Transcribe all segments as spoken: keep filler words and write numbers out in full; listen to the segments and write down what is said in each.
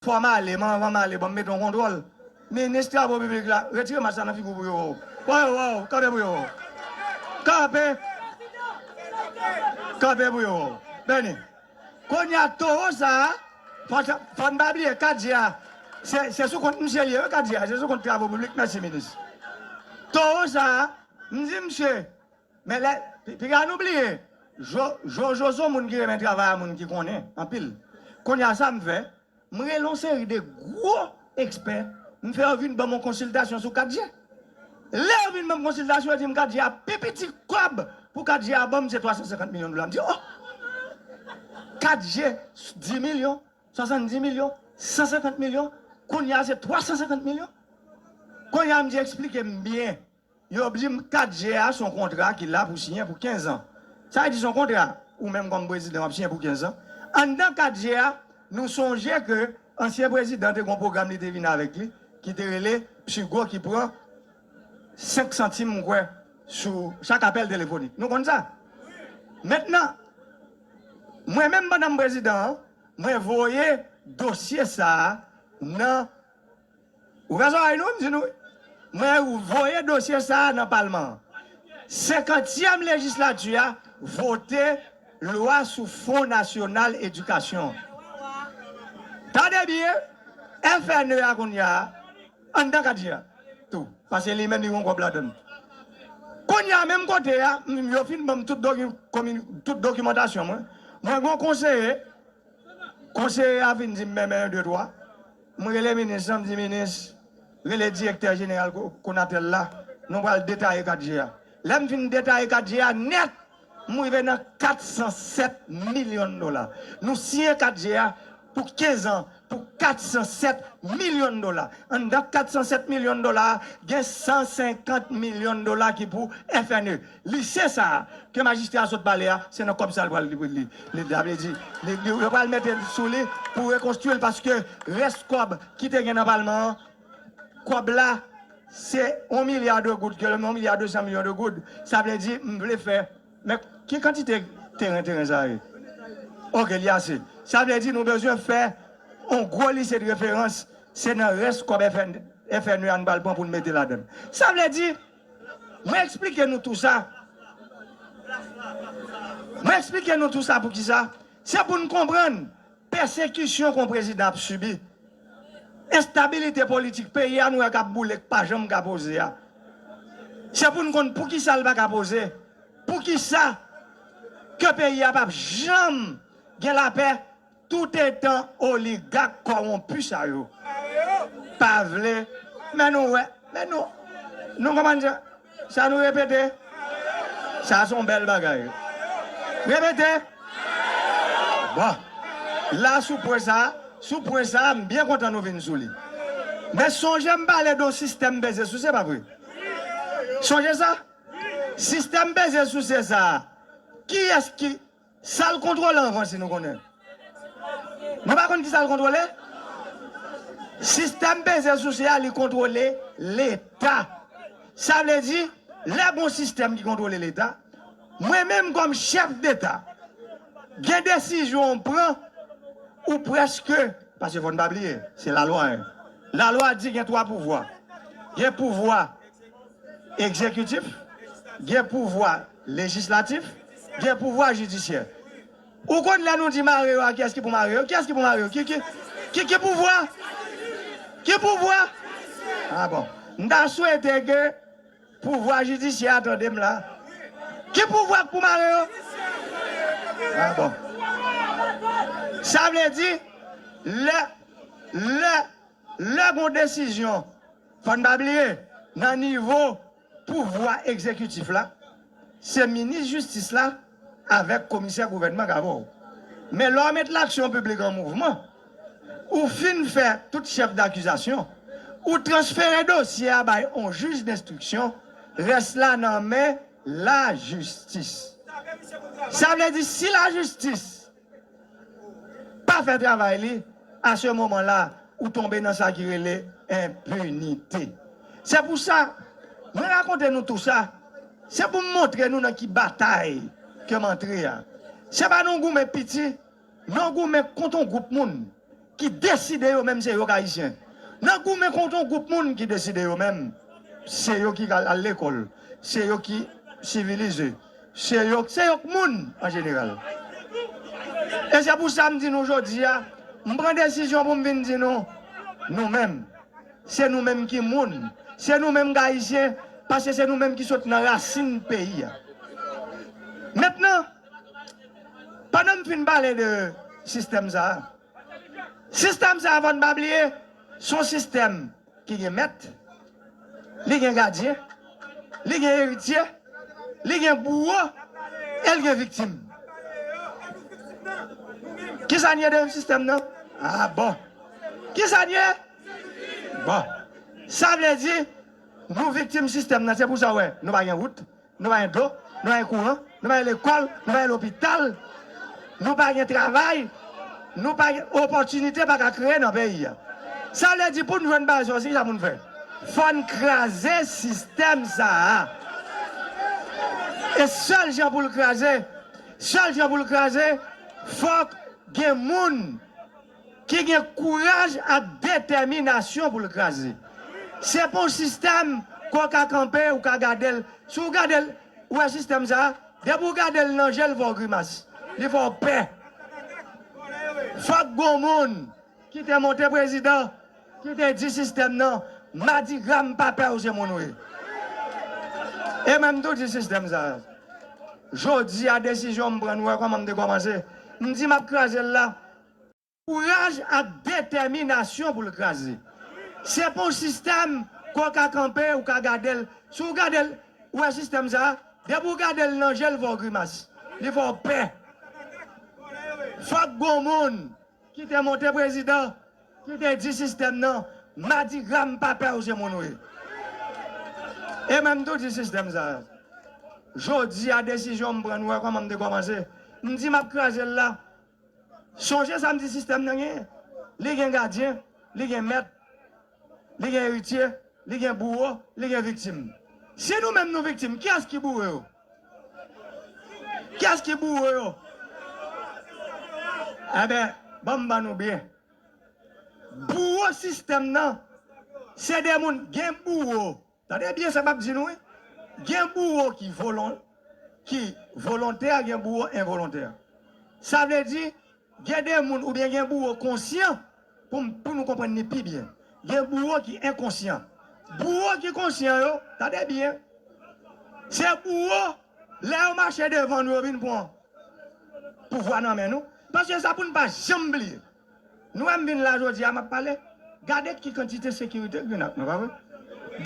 Fò m ale, men anvan m ale, ban m mete yon kontwòl. Minis Travo Piblik la, retire mas la nan figi w pou yo wè w. Wè w, wè w, kanpe pou yo wè w. Kanpe! Kanpe pou yo wè w. Beni. Kounye a, towo sa a, fò n, fò n pa bliye, Kadye a, se, se sou kont misye l ye, wi, Kadye a, se sou kont Travo Piblik, mèsi, minis. Towo sa a, m di misye, men lè, pi, piga nou bliye, Jo-, Jojo se yon moun ki renmen travay a moun ki konnen anpil. Kounye a, sa m fè, m rele yon seri de gwo ekspè, m fè yo vin ban m yon konsiltasyon sou Kadye. Lè yo vin ban m konsiltasyon, yo di m Kadye a pi piti kòb pou Kadye a ban m se twa san senkant milyon dola. M di, oh! Kadye, dis milyon, swasanndis milyon, san senkant milyon, kounye a se twa san senkant milyon. Kounye a m di eksplike m byen. Yo di m Kadye a se yon kontra ki la pou siyen pou kenz an. Sa vle di se yon kontra, ou menm kòm prezidan w ap siyen pou kenz an. Anndan Kadye a, nou sonje ke ansyen prezidan te gen yon pwogram li te vin avèk li, ki te rele Psigo ki pran senk santim, m kwè, sou chak apèl telefonik. Nou konn sa? Mentnan, mwen menm pandan m prezidan an, mwen voye dosye sa a nan, ouvè zòrèy nou, m di nou, mwen voye dosye sa a nan palman an. Senkantyèm lejislati a vote lwa sou Fon Nasyonal Edikasyon. Tande byen, F N E a kounye a, anndan Kadye a tou, paske li menm li gen yon kòb ladann. Kounye a, menm kote a, m, yo fin ban m tout doki-, komi-, tout dokimantasyon mwen. Mwen gen yon konseye, konseye a vin di m, men, men, yon, de, twa. M rele minis lan, m di, minis, rele direktè jeneral Ko-, Konatel la, nou pral detaye Kadye a. Lè m fin detaye Kadye a nèt, m rive nan kat san sèt milyon dola. Nou siyen Kadye a pou kenz an, pou kat san sèt milyon dola. Anndan kat san sèt milyon dola a, gen san senkant milyon dola ki pou F N E. Lise sa a, ke majistra a sot pale a, se nan kòb sa a l pral li, li, li, sa vle di, li, li, yo pral mete sou li pou rekonstwi l, paske rès kòb ki te gen nan palman an, kòb la, se yon milya de goud, ke yon milya de san milyon de goud. Sa vle di, m vle fè, men ki kantite teren, teren sa ye? Oke, li ase. Sa vle di, nou bezwen fè yon gwo lise de referans, se nan rès kòb F N, F N E a nou pral pran pou n mete ladann. Sa vle di, mwen eksplike nou tou sa. Mwen eksplike nou tou sa poukisa. Se pou n konprann pèsekisyon ke yon prezidan ap sibi. Enstabilite politik peyi a nou wè k ap boule, k pa janm ka poze a. Se pou n konn poukisa l pa ka poze. Poukisa ke peyi a p ap janm gen lapè toutetan oligak kòwonpi sa yo pa vle. Men nou wè, men nou, nou konprann sa? Sa nou repete? Sa se yon bèl bagay. Repete. Bon. La, sou pwen sa, sou pwen sa, m byen kontan nou vin sou li. Men sonje m pale de yon sistèm peze souse, pa vre? Sonje sa? Sistèm peze souse sa, kiyès ki, sa l kontwole anvan, si nou konnen? Nou pa konn ki sa l kontwole? Sistèm peze souse a, li kontwole Leta. Sa vle di, lè gon sistèm ki kontwole Leta, mwen menm kòm chèf deta, gen desizyon m pran, ou prèske, paske fò n pa bliye, se lalwa, en. Lalwa di gen twa pouvwa. Gen pouvwa egzekitif, gen pouvwa lejislatif, gen pouvwa jidisyè. Ou konn lè nou di mare yo a, kiyès ki pou mare yo? Kiyès ki pou mare yo? Ki, ki, ki, ki pouvwa? Ki pouvwa? A bon. M ta swete ke pouvwa jidisyè a tande m la. Ki pouvwa k pou mare yo? A bon. Sa vle di, lè, lè, lè gon desizyon, fò n pa bliye, nan nivo pouvwa egzekitif la, se minis jistis la avèk komisè gouvènman k avè w. Men lè w met laksyon piblik an mouvman, ou fin fè tout chèf dakizasyon, ou transfere dosye a bay yon jij denstriksyon, rès la nan men lajistis. Sa vle di, si lajistis pa fè travay li, a se moman la, ou tonbe nan sa ki rele enpinite. Se pou sa, mwen rakonte nou tou sa, se pou m montre nou nan ki batay ke m antre a. Se pa nan yon goumen piti, nan yon goumen kont yon gwoup moun. ki deside yo menm se yo k Ayisyen. Nan goumen kont yon gwoup moun ki deside yo menm, se yo ki al, al lekòl, se yo ki sivilize, se yo, se yo k moun an jeneral. E se pou sa m di nou jodi a, m pran desizyon pou m vin di nou, nou menm, se nou menm ki moun, se nou menm k Ayisyen, paske se nou menm ki sot nan rasin peyi a. Mentnan, pandan m fin pale de sistèm sa a, sistèm sa a, fò n pa bliye, se yon sistèm ki gen mèt, li gen gadyen, li gen eritye, li gen bouwo, e l gen viktim. Kisa n ye de sistèm nan? Ah, bon. Kisa n ye? Bon. Sa vle di, nou viktim sistèm nan. Se pou sa w wè, nou pa gen wout, nou pa gen dlo, nou pa gen kouran, nou pa gen lekòl, nou pa gen lopital, nou pa gen travay, nou pa gen opòtinite pa ka kreye nan peyi a. Sa vle di pou n jwenn bagay sa, se kisa pou n fè? Fò n kraze sistèm sa a. E sèl jan pou l kraze, sèl jan pou l kraze, fòk gen moun ki gen kouraj ak detèminasyon pou l kraze. Se pa yon sistèm ke w ka kanpe, ou ka gade l. Si w gade l, ou wè sistèm sa a, depi w gade l nan je l, li fè w grimas. Li fè w pè. Fòk gon moun ki te monte prezidan, ki te di sistèm nan, Madigra, m pa pè w, se moun ou ye. E mwen m tou di sistèm sa a. Jodi a, desizyon m pran, nou wè kòman m te kòmanse. M di m ap kraze l la. Kouraj ak detèminasyon pou l kraze. Se pa yon sistèm ke w ka kanpe, ou ka gade l. Si w gade l, ou wè sistèm sa a, depi w gade l nan je l, li fè w grimas. Li fè w pè. Fòk gon moun ki te monte prezidan, ki te di sistèm nan, Madigra, m pa pè w, se moun ou ye. E mwen m tou di sistèm sa a. Jodi a, desizyon m pran, nou wè kòman m te kòmanse. M di m ap kraze l la. Sonje sa m di sistèm nan genyen. Li gen gadyen, li gen mèt, li gen eritye, li gen bouwo, li gen viktim. Si nou menm nou viktim, kiyès ki bouwo yo? Kiyès ki bouwo yo? Enben, ban m ban nou byen. Bouwo sistèm nan, se de moun, gen bouwo. Tande byen sa m ap di nou, wi. Gen bouwo ki volon-, ki volontè, gen bouwo envolontè. Sa vle di, gen de moun oubyen gen bouwo konsyan, pou m, pou nou konprann li pi byen. Gen bouwo ki enkonsyan. Bouwo ki konsyan yo, tande byen. Se bouwo, lè yo mache devan nou, yo vin pran pouvwa nan men nou. Paske sa pou n pa janm bliye. Nou wè m vin la jodi a, m ap pale. Gade ki kantite sekirite ki vin ak mwen, pa vre?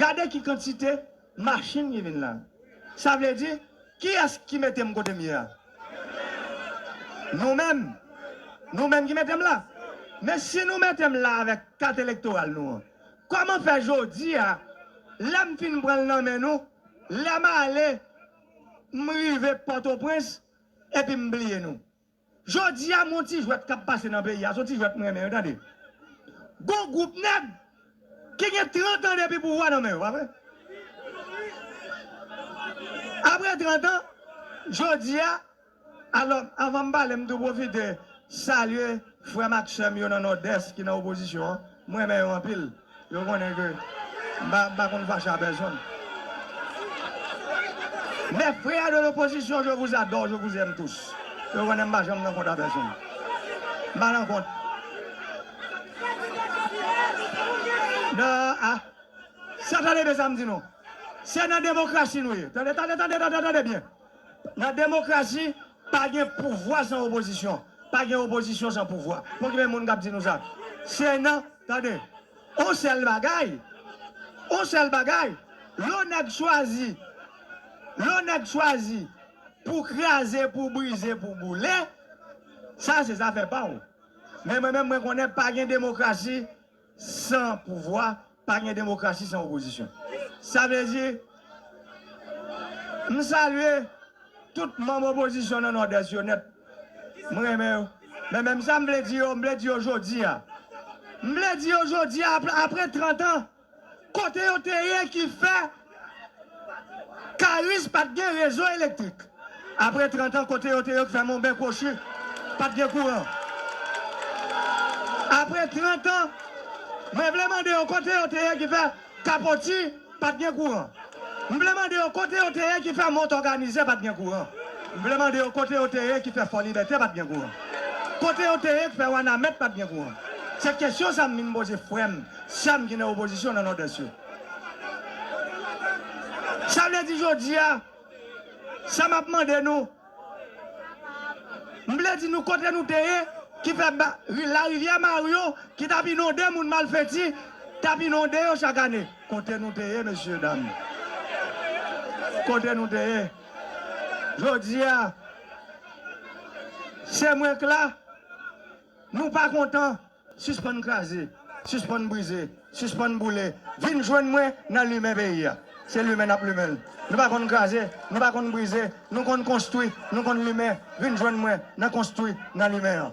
Gade ki kantite machin ki vin la. Sa vle di, kiyès ki mete m kote m ye a? Nou menm. Nou menm ki mete m la. Men si nou mete m la avèk kat elektoral nou an, kòman fè jodi a, lè m fin pran l nan men nou, lè m ale, m rive Pòtoprens, epi m bliye nou? Jodi a, m yon ti jwèt k ap pase nan peyi a, se yon ti jwèt m renmen yo, tande. Gon gwoup nèg ki gen trant an depi pouvwa nan men yo, pa vre? Apre trant an, jodi a, alò, anvan m pale, m tou pwofite salye frè m ak sè m yo nan Nòdès ki nan opozisyon an. M renmen yo anpil. Yo konnen ke m pa, m pa konn fache a pèsonn. Mes frères de l'opposition, je vous adore, je vous aime tous. Yo konnen m pa janm nan kont a pèsonn. M pa nan kont. Non, ah. Sa tande byen sa m di nou. Se nan demokrasi nou ye. Tande, tande, tande, tande, tande byen. Nan demokrasi, pa gen pouvwa san opozisyon. Pa gen opozisyon san pouvwa. Pon ki men moun k ap di nou sa. Se nan, tande, yon sèl bagay, yon sèl bagay, lè yon nèg chwazi, lè yon nèg chwazi pou kraze, pou brize, pou boule, sa se zafè pa w. Men mwen menm, mwen konnen pa gen demokrasi san pouvwa, pa gen demokrasi san opozisyon. Sa vle di, m salye tout manm opozisyon nan Nòdès yo nèt. M renmen yo. Men menm sa m vle di yo, m vle di yo jodi a. M vle di yo jodi a, apre, apre trant an, kote yo te ye ki fè Karis pa t gen rezo elektrik? Apre trant an, kote yo te ye ki fè Monben Kwochi pa t gen kouran? Apre trant an, mwen vle mande yo kote yo te ye ki fè Kapoti pa t gen kouran. M vle mande yo kote yo te ye ki fè Mont Òganize pa t gen kouran. M vle mande yo kote yo te ye ki fè Fò Libète pa t gen kouran. Kote yo te ye ki fè Wanament pa t gen kouran. Se kesyon sa m vin poze frè m, sè m ki nan opozisyon nan Nòdès yo. Sa vle di jodi a, sa m ap mande nou, m vle di nou kote nou te ye, ki fè ba, ri, larivyè Mario, ki t ap inonde moun Malfeti, t ap inonde yo chak ane. Kote nou te ye, mesye dam? Kote nou te ye? Jodi a, se mwen k la, nou pa kontan. Sispann kraze, sispann brize, sispann boule. Vin jwenn mwen nan limen peyi a. Se limen n ap limen l. Nou pa konn kraze, nou pa konn brize, nou konn konstwi, nou konn limen. Vin jwenn mwen nan konstwi, nan limen an.